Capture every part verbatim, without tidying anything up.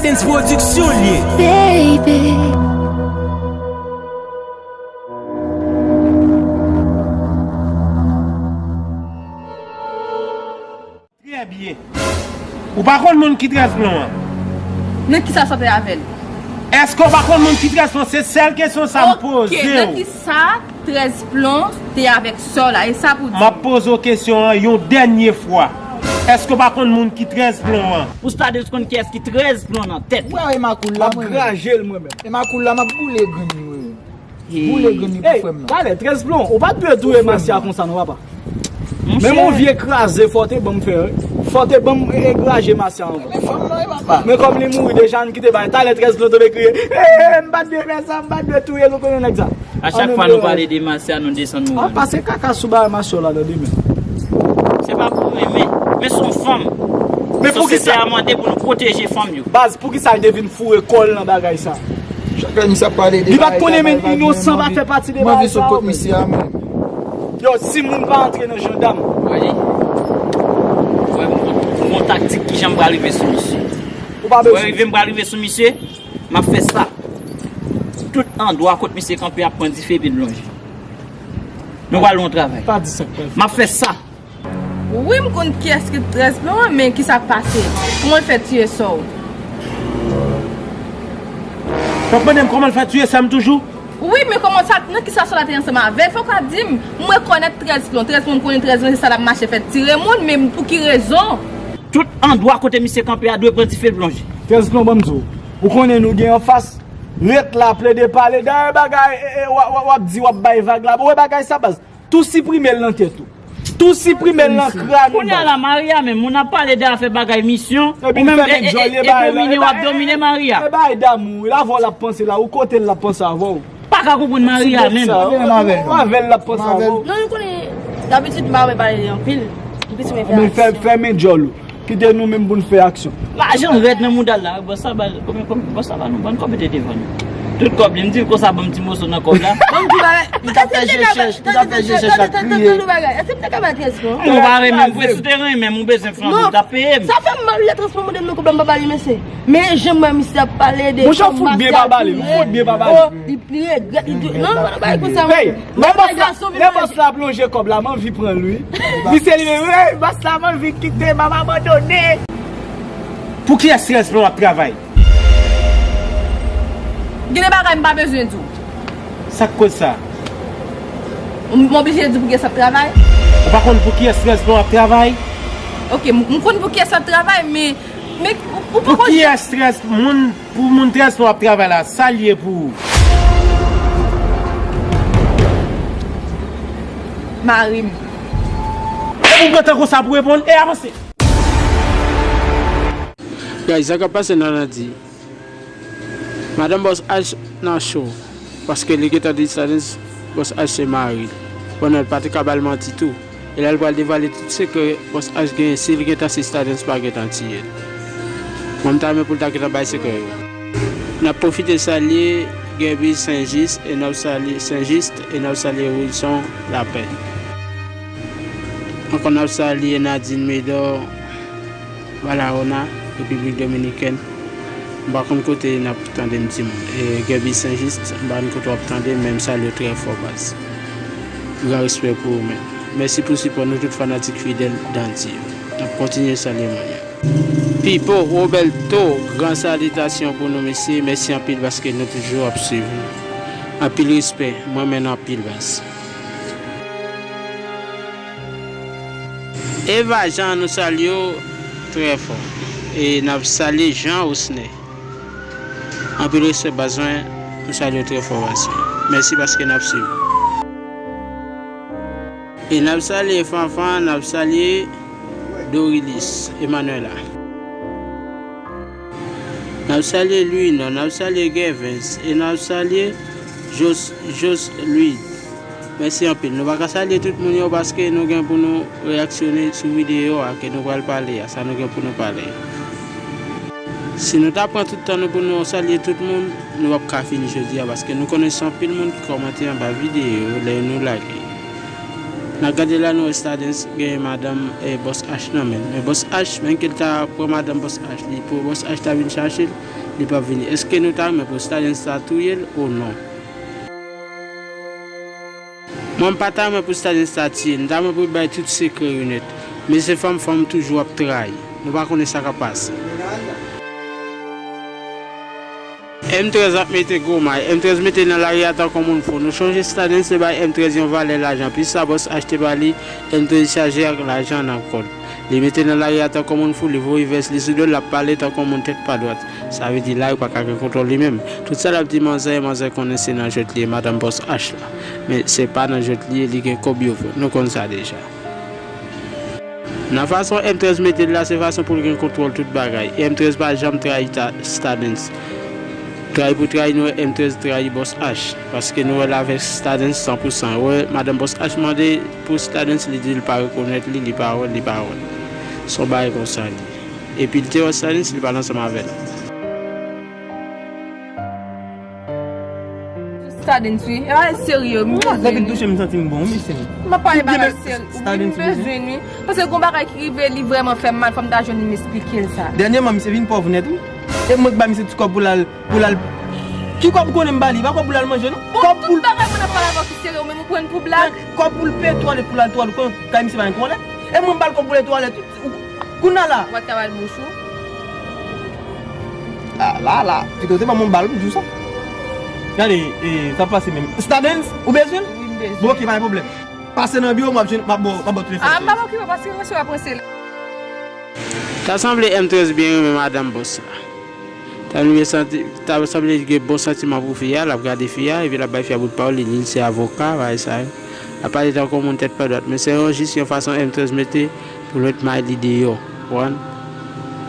Dance Production l ye. Baby. Trè byen. Ou pa konn moun ki trèz blon an? Nan kisa sa te avè l? Èske w pa konn moun ki trèz blon? Se sèl kesyon sa m poze w. Ok, nan kisa trèz blon te avèk sè w la? E sa pou di. M ap poze w kesyon an yon dènye fwa. Èske w pa konn moun ki trèz blon an? Pou Stardens konn kiyès ki trèz blon nan tèt. Wè, e makoul la, mwen menm. M ap graje l, mwen menm. E makoul la, m ap boule grenn li, mwen menm. Boule grenn li pou frè m nan. Talè, trèz blon, ou pa t dwe touye Masya konsa non, papa. Menm yon vye kraze, fò w te ban m fè, wi. Fò w te ban m e, e graje Masya anvan. Men kòm li mouri deja, ann kite bagay. Talè, trèz blon tonbe kriye, "Eh, m pa t dwe fè sa, m pa t dwe touye l," ou konnen nèg sa. A chak fwa nou pale de Masya, nou desann moral. Pase kaka sou bagay Masya la nan demen. Se pa pou renmen, men se yon fanm. Men poukisa? Sosyete a mande pou nou pwoteje fanm yo. Baz, poukisa l te vin foure kò l nan bagay sa? Chak lè misye ap pale de bagay sa, li pa t konnen men inosan pa fè pati de bagay sa yo. Yo, si moun pa antre nan jandam. Wi. Wè, m gon, m gon taktik kijan m pral rive sou misye. Ou pa bezwen. Wè, rive m pral rive sou misye, m ap fè sa. Tout andwa kot misye kanpe ap pran dife epi l lonje. Nou pral yon travay. Pa di sa k pral fèt. M ap fè sa. Wi, m konn kiyès ki trèz blon an, men kisa k pase? Kòman l fè tiye sè w? W ap mande m kòman l fè tiye sè m toujou? Wi, men kòman sa, nan kisa sè w la te ansanm avè l? Fò w ka di m, m rekonèt trèz blon. Trèz blon, m konnen trèz blon, se sa l ap mache fè tire moun, men pou ki rezon? Tout andwa kote misye kanpe a dwe pran dife l plonje. Trèz blon, ban m di w. Ou konnen nou gen anfas, ret la, plede pale. Dayè bagay, e, e, w a, w a, w ap di, w ap bay vag la. Bon, wè bagay sa, baz. Tou siprime l nan tèt ou. Tou siprime l nan kràn ou. Kounye a la, Maria menm, moun ap pale de afè bagay misyon, ou menm, e, e, e, e domine, w ap domine Maria. E bagay damou, wi, avè w l ap panse la, ou kote l l ap panse avè w. Pa ka konprann Maria menm. Ou avè l l ap panse avè w. Non, nou konnen, dabitid, m pa renmen pale de anpil. M plis renmen fè aksyon. Men fè, fèmen djòl ou. Kite nou menm pou n fè aksyon. Lajan rèd nan mouda l la, bòs la ba l, konbyen, konbyen, bòs la ba nou, ban n kòb mete devan nou. Tout kòb li, m di l konsa, ban m ti moso nan kòb la. Ban m di bagay. Li t ap fè je chèch, li t ap fè je chèch la kriye. Èske m te ka bay trèz blon? Mwen pa renmen, mwen si w te renmen m, ou bezwen flanbe, ou t ap peye m. Sa fè m mal, lè trèz blon mande m nan kòb la, m pa ba li, mesye. Men jan m wè misye ap pale de kòb mafya, fout byen pa ba li, fout byen pa ba li. Li regrèt, li di, non, pa nan bagay konsa, non. Hey, lè bòs la, lè bòs la plonje kòb la, m anvi pran l, wi. Misye li menm, hey, bòs la, m anvi kite, m ap abandone. Pou kiyès trèz blon ap travay? Gen de bagay m pa bezwen di w. Sa k koz sa? M, m oblije di pou kiyès ap travay? Ou pa konn pou kiyès trèz blon ap travay? Ok, m, m konn pou kiyès ap travay, men, men, ou, ou pa konn. Pou kiyès trèz moun Pou moun trèz blon ap travay la, sa l ye pou ou? Mari m. Epi w pran tan konsa pou reponn, e avanse. Guys, sa k ap pase nan Nandi? Madanm Bòs H nan cho, paske li gentan di Stardens Bòs H se mari l. Pandan l pa te ka ba l manti tou. E la l pral devwale tout sekrè Bòs H genyen si l gentan si Stardens pa gentan tiye l. Mwen m ta renmen pou l ta gentan bay sekrè yo. N ap pwofite salye Gaby Saint-Just e n ap salye Saint-Just e n ap salye Wilson Lapin. Ankò n ap salye Nadine Medor, Valahona, Repiblik Dominikèn. M pa konn kote n ap tande m timoun. E Gaby Saint-Just, m pa konn kote w ap tande m, men m salye w trè fò, baz. Gran respè pou ou menm. Mèsi pou sipò nou tout fanatik fidèl Danti yo. N ap kontinye salye moun yo. Pipo Roberto, gran salitasyon pou nou, mesye. Mèsi anpil paske nou toujou ap swiv nou. Anpil respè. Mwen menm anpil, baz. Eva Jean, nou salye w trè fò. E n ap salye Jean Osner. Anpil respè, baz mwen. Nou salye w trè fò, baz mwen. Mèsi paske n ap swiv. E n ap salye Fanfan, n ap salye Dorilis, Emmanuela. N ap salye Louis, non, n ap salye Gervens, e n ap salye Jos, Jos Louis. Mèsi anpil. Nou pa ka salye tout moun yo paske nou gen pou nou reyaksyone sou videyo a ke nou pral pale a, sa nou gen pou nou pale. Si nou ta pran tout tan nou pou nou salye tout moun, nou p ap ka fini jodi a, paske nou konnen se anpil moun ki kòmante anba videyo yo lè nou lage. N ap gade la, nou wè Stardens gen madanm, eh, Bòs H nan men l. Men Bòs H, menm ke l ta pran madanm Bòs H, li pou Bòs H ta vin chache l, li p ap vini. Èske nou ta renmen pou Stardens ta touye l ou non? Mwen, m pa ta renmen pou Stardens ta tiye l. M ta renmen pou l bay tout sekrè yo nèt. Men se fanm, fanm toujou ap trayi. Nou pa konnen sa k ap pase. M trèz ap mete gwo may. M trèz mete l nan lari a tankou moun fou. Nou chonje Stardens te bay M trèz yon valè lajan. Plis sa, Bòs H te ba li, M trèz chaje ak lajan nan kò l. Li mete l nan lari a tankou moun fou, li voye vès li sou do l, l ap pale tankou moun tèt pa dwat. Sa vle di la, li pa ka gen kontwòl li menm. Tout sa l ap di manzè, manzè konnen se nan jwèt li ye, madanm Bòs H la. Men se pa nan jwèt li ye, li gen kòb yo vre. Nou konn sa deja. Nan fason M trèz mete l la, se fason pou l gen kontwòl tout bagay. E M trèz pa janm trayi ta, Stardens. Trayi pou trayi, nou wè M trèz trayi Bòs H. Paske nou wè l avèk Stardens san pou san. Wè, madanm Bòs H mande pou Stardens, li di l pa rekonèt li, li pa wè l, li pa wè l. Se yon bagay konsa li ye. Epi l te wè Stardens, li pale ansanm avè l. Stardens, wi. E bagay serye, m bezwen li. Depi l touche m, m santi m bon, wi, mesye. M ap pale bagay serye. Wi, m bezwen li. Paske gon bagay ki rive, li vrèman fè m mal, fò m ta jwenn li, m esplike l sa. Dènyèman, misye vin pòv nèt, wi. E mwen k ba misye ti kòb pou l al, pou l al. Ki kòb ou konnen m ba li? Pa kòb pou l al manje, non. Bon, kòb pou l, tout bagay mwen ap pale avè w ki serye, ou menm ou pran pou blag. Kòb pou l peye twalèt, pou l al twalèt, ou konnen kay misye pa gen twalèt. E mwen m ba l kòb pou l al twalèt, wi. Ou, kounye a la. Ou pa t ka ba l bouch ou? La, la, la. Piga w te ban m yon bal, m di w sa. Gade, e, sa pase menm. Stardens, ou bezwen l? Wi, m bezwen. Bon, ok, pa gen pwoblèm. Pase nan biwo, m ap jwenn, m ap ba w, m ap ba w tout enfòmasyon. Ah, m pa okipe w paske mwen se w ap ranse la. Ta sanble M trèz byen renmen madanm bòs la. Ta sanble santi, ta sanble li gen bon santiman pou fi a, l ap gade fi a, epi l ap bay fi a bout pawòl, li di l se avoka, bagay sa yo. L ap pale tankou moun tèt pa dwat, men se yon jis yon fason M trèz mete pou l met may li deyò, ou konprann?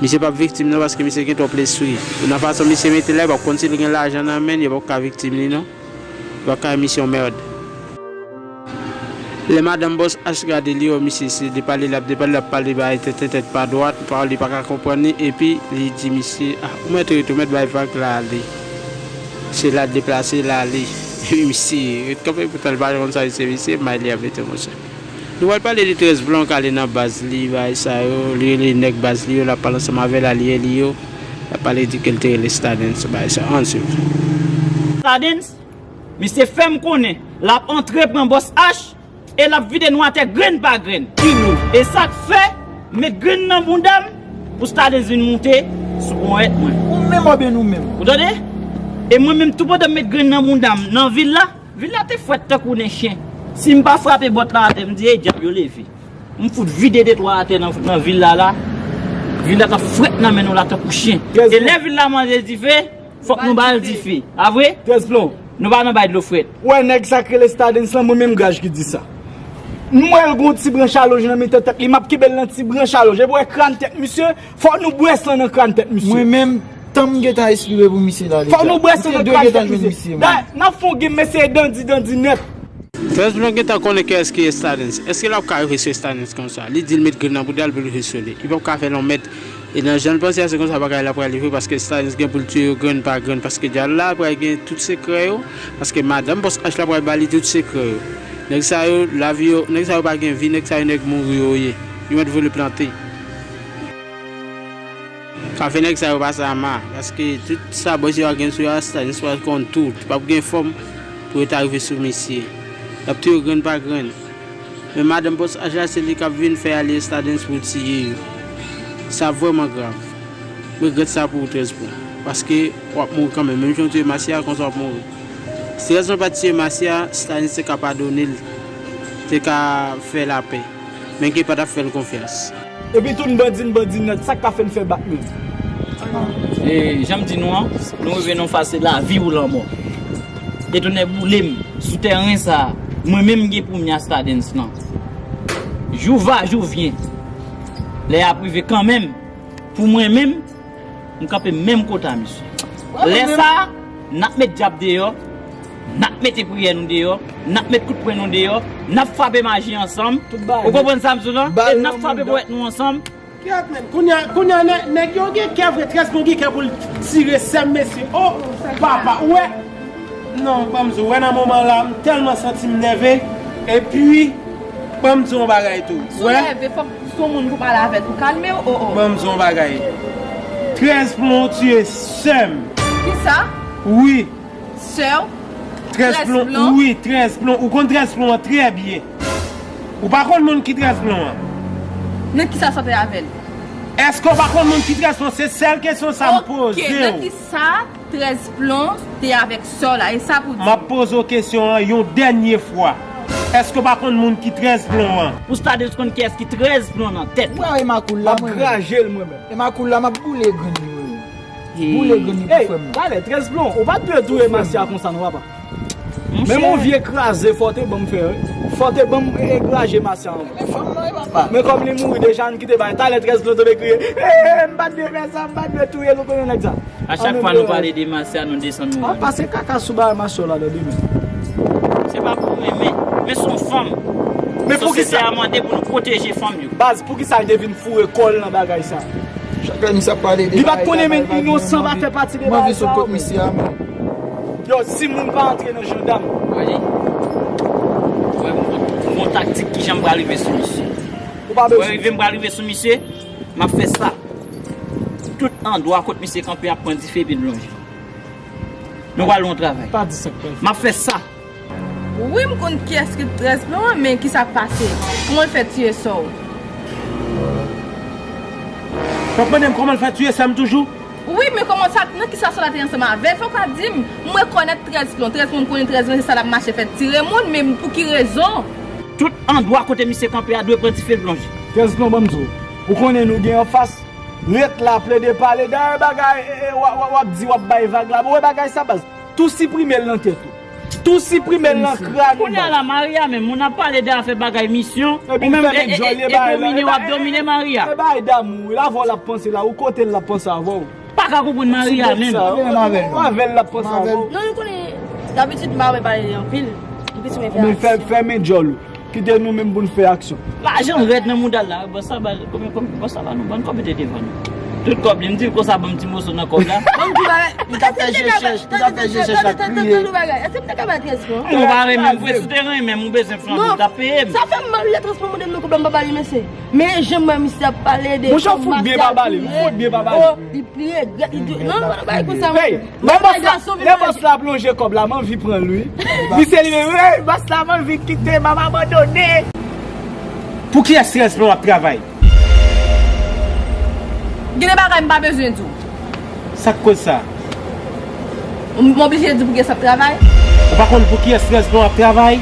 Misye p ap viktim non, paske misye gen twòp lespri. Nan fason misye mete la, li p ap konn si l gen lajan nan men l, yo p ap ka viktim li non. Li p ap ka misye yon mèd. Lè madanm bòs H gade li, wè misye se depale l ap depale, l ap pale bagay tenten tèt pa dwat, pawòl li pa ka konprann li, epi li di misye, ah, ou mèt rete, ou mèt bay vag la ale. Se la deplase l ale. Epi misye ret kanpe, poutan li pa konn sa misye, misye may li ap mete monchè. Nou pral pale de Trèz Blon k ale nan baz li, bagay sa yo, li rele nèg baz li yo, l ap pale ansanm avè l, alye li yo, l ap pale di ke l te rele Stardens, bagay sa yo, ann swiv. Stardens, misye fè m konnen l ap antre pran bòs H e l ap vide nou atè grenn pa grenn. E sa k fè m met grenn nan bounda m pou Stardens vin moute sou ponyèt mwen. Ou menm oubyen nou menm? Ou tande? E mwen menm, toupandan m met grenn nan bounda m nan vil la, vil la te frèt tankou nen chen. Si m pa frape bòt la atè, m di, "Ey, djab yo leve." M fout vide detwa atè nan, nan vil la la. Vil la t ap frèt nan men nou la tankou chen. E lè vil la mande dife, fòk nou ba l dife. A vre? Trèz Blon. Nou pa nan bay dlo frèt. Ou wè nèg sa k rele Stardens lan, mwen menm Graj ki di sa. M wè l gon ti branch alonj nan mitan tèt li, m ap kenbe l nan ti branch alonj. Epi w wè kràn tèt misye, fòk nou bwè san nan kràn tèt misye. Mwen menm, tan m gentan espere pou misye la deja. Fòk nou bwè san nan kràn tèt misye. Dayè, n ap fè yon game, mesye, dandi, dandi nèt. Trèz Blon gentan konnen kiyès ki ye Stardens. Èske l ap ka rive sou Stardens konsa? Li di l met grenn nan bounda l pou l rive sou li. Li p ap ka fè l yon mèt. E nan jan l panse a, se konsa bagay la pral ye vre, paske Stardens gen pou l tiye yo grenn pa grenn, paske djab la pral gen tout sekrè yo, paske madanm bòs H la pral ba li tout sekrè yo. Nèg sa yo, lavi yo, nèg sa yo pa gen vi, nèg sa yo nèg mouri yo ye. Yo mèt vole plante. Ka fè nèg sa yo pase ama, paske tout sa bòs yo a gen sou yo a, Stardens pral konn tou. Li p ap gen fòm pou yo ta rive sou misye. Y ap touye yo grenn pa grenn. Men madanm bòs H la, se li k ap vin fè alye Stardens pou l tiye yo. Sa vrèman grav. M regrèt sa pou ou, Trèz Blon. Paske w ap mouri kanmenm. Menm jan w touye Masya, konsa w ap mouri. Si Trèz Blon pa t tiye Masya, Stardens te ka padone l, te ka fè lapè. Men ke pa t ap fè l konfyans. Epi tou n bandi, n bandi nèt, sa k ka fè n fè bak nou? E jan m di nou an, nou rive nan yon faz se lavi ou lanmò. E tonnè boule m, sou tèren sa a, mwen menm m gen premye a Stardens lan. Jou va, jou vyen. Lè y ap rive kanmenm, pou mwen menm, m kanpe menm kote a misye. Lè sa a, n ap met djab deyò, n ap mete priyè nou deyò, n ap met kout pwen nou deyò, n ap frape maji ansanm. Ou konprann sa m di w lan? E n ap frape ponyèt nou ansanm. Kèt menm, kounye a, kounye a, nè-, nèg yo gen kè vre, Trèz Blon gen kè pou l tire sè m, mesye. O, papa, ou wè? Non, ban m di w, wè nan moman la, m tèlman santi m nève. Epi, Ban m di w yon bagay tou. Si w nève, fòk si w moun pou pale avè l, pou kalme w, o, o. Ban m di w yon bagay. Trèz plon tiye sè m. Kisa? Wi. Sè w? Trèz plon, wi, trèz plon. Ou konn trèz plon an trè byen. Ou pa konn moun ki trèz plon an? Nan kisa sa te avè l? Èske w pa konn moun ki trèz plon? Se sèl kesyon sa m poze w. Ok, nan kisa trèz plon te avèk sè w la, e sa pou di. M ap poze w kesyon an yon dènye fwa. Èske w pa konn moun ki trèz plon an? Ou stade konn kiyès ki trèz plon nan tèt. Mwen, e makoul la, mwen. M ap graje l mwen menm. E makoul la, m ap boule grenn li, mwen. Boule grenn li pou frè m nan. Talè, trèz plon, ou pa t dwe touye Masya konsa non, papa. Menm yon vye kraze, fò w te ban m fè, wi. Fò w te ban m e graje Masya anvan. Men kòm li mouri deja, ann kite bagay. Talè trèz plon tonbe kriye, "Eh, m pa t dwe fè sa, m pa t dwe touye l," ou konnen nèg sa. A chak fwa nou pale de Masya, nou desann moral. Pase kaka sou bagay Masya w la nan demen. Se pa pou mwen, men, men se yon fanm. Men poukisa sosyete a mande pou nou pwoteje fanm yo? Baz, poukisa l te vin foure kò l nan bagay sa? Chak lè misye ap pale de bagay sa, li pa t konnen menm inosan pa fè pati de bagay sa. Mwen anvi sot kot misye a, men. Yo, si moun pa antre nan jandam. Wè, m gon taktik kijan m pral rive sou misye. Ou pa bezwen. Wè, rive m pral rive sou misye, m ap fè sa. Tout andwa kot misye kanpe ap pran dife epi l lonje. Nou pral yon travay. Pa di sa k pral fèt. M ap fè sa. Wi, m konn kiyès ki trèz plon an, men ki sa k pase? Kòman l fè tiye sè w? W ap mande m kòman l fè tiye sè m toujou? Wi, men kòman sa, nan kisa sè w la te ansanm avè l? Fòk w ka di m, m rekonèt trèz plon. Trèz plon, m konnen trèz plon, se sa l ap mache fè tire moun, men pou ki rezon? Tout andwa kote misye kanpe a dwe pran dife l lonje. Trèz plon, ban m di w. Ou konnen nou gen anfas. Ret la, plede pale. Dayè bagay, e, e, w a, w a, w ap di w ap bay vag la. Bon, wè bagay sa, baz. Tou siprime l nan tèt ou. Tou siprime l nan kràn ou, baz. Kounye a la, Maria menm, moun ap pale de afè bagay misyon. Ou menm, e, e, e, domine, w ap domine Maria. E bagay damou, wi. Avè w l ap panse la, ou kote l ap panse avè w. Pa ka konprann Maria menm. Ou avè l l ap panse avè w. Non, nou konnen, dabitid, m pa renmen pale de anpil. Epi sou men fè aksyon. Fè, fèmen djòl ou. Kite nou menm pou n fè aksyon. Lajan rèd nan mouda l la. Bòs la ba, konbyen, konbyen, bòs la ba nou, bann kòb mete devan nou. Tout kòb li, m di l konsa, ban m ti moso nan kòb la. Ban m di bagay. Li t ap fè je chèch, li t ap fè je chèch ak kriye. Èske m te ka bay trèz plon? Ou pa renmen m vre, si w te renmen m, ou bezwen flanbe, ou t ap peye m. Sa fè m mal, wi, trèz plon mande m nan kòb la, m pa ba li, mesye. Men jan m wè misye ap pale de kòb Masya, li fout byen pa ba li, li fout byen pa ba li. Li regrèt, li di, non, non, non, bay konsa, mesye. Lè bòs la, lè bòs la plonje kòb la, m anvi pran l, wi. Misye li menm, ey, bòs la, m anvi kite, m ap abandone. Pou kiyès trèz plon w ap travay? Gen de bagay m pa bezwen di w. Sa k koz sa? M, m oblije di pou kiyès l ap travay? Ou pa konn pou kiyès trèz plon w ap travay?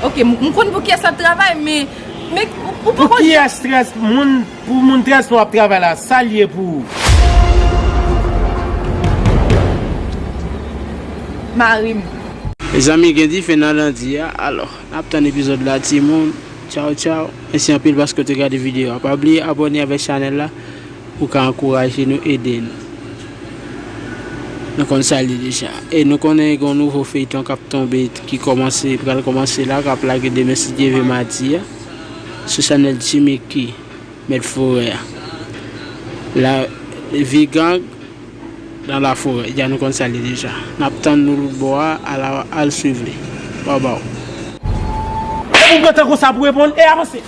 Ok, m, m konn pou kiyès l ap travay, men, men ou, ou poko... Pou kiyès trèz moun Pou moun trèz plon ap travay la, sa l ye pou ou? Mari m. Mezanmi, gen dife nan landi a. Alò, n ap tann epizòd la, timoun. Tchaw, tchaw. Mèsi anpil paske w te gade videyo a. Pa bliye abòne avèk chanèl la pou w ka ankouraje nou, ede n. Nou konn sa l ye deja. E nou konnen gen yon nouvo feyton k ap tonbe, ki kòmanse, pral kòmanse la, k ap lage demen, si Dye vle, madi a, sou chanèl Jimmicky. Mèt forè a. La vi gang dans la forêt. Dja nou konn sa l ye deja. N ap tann nou lout bò a, al, al swiv li. Baw baw. E pou m pran tan konsa pou reponn, e avanse.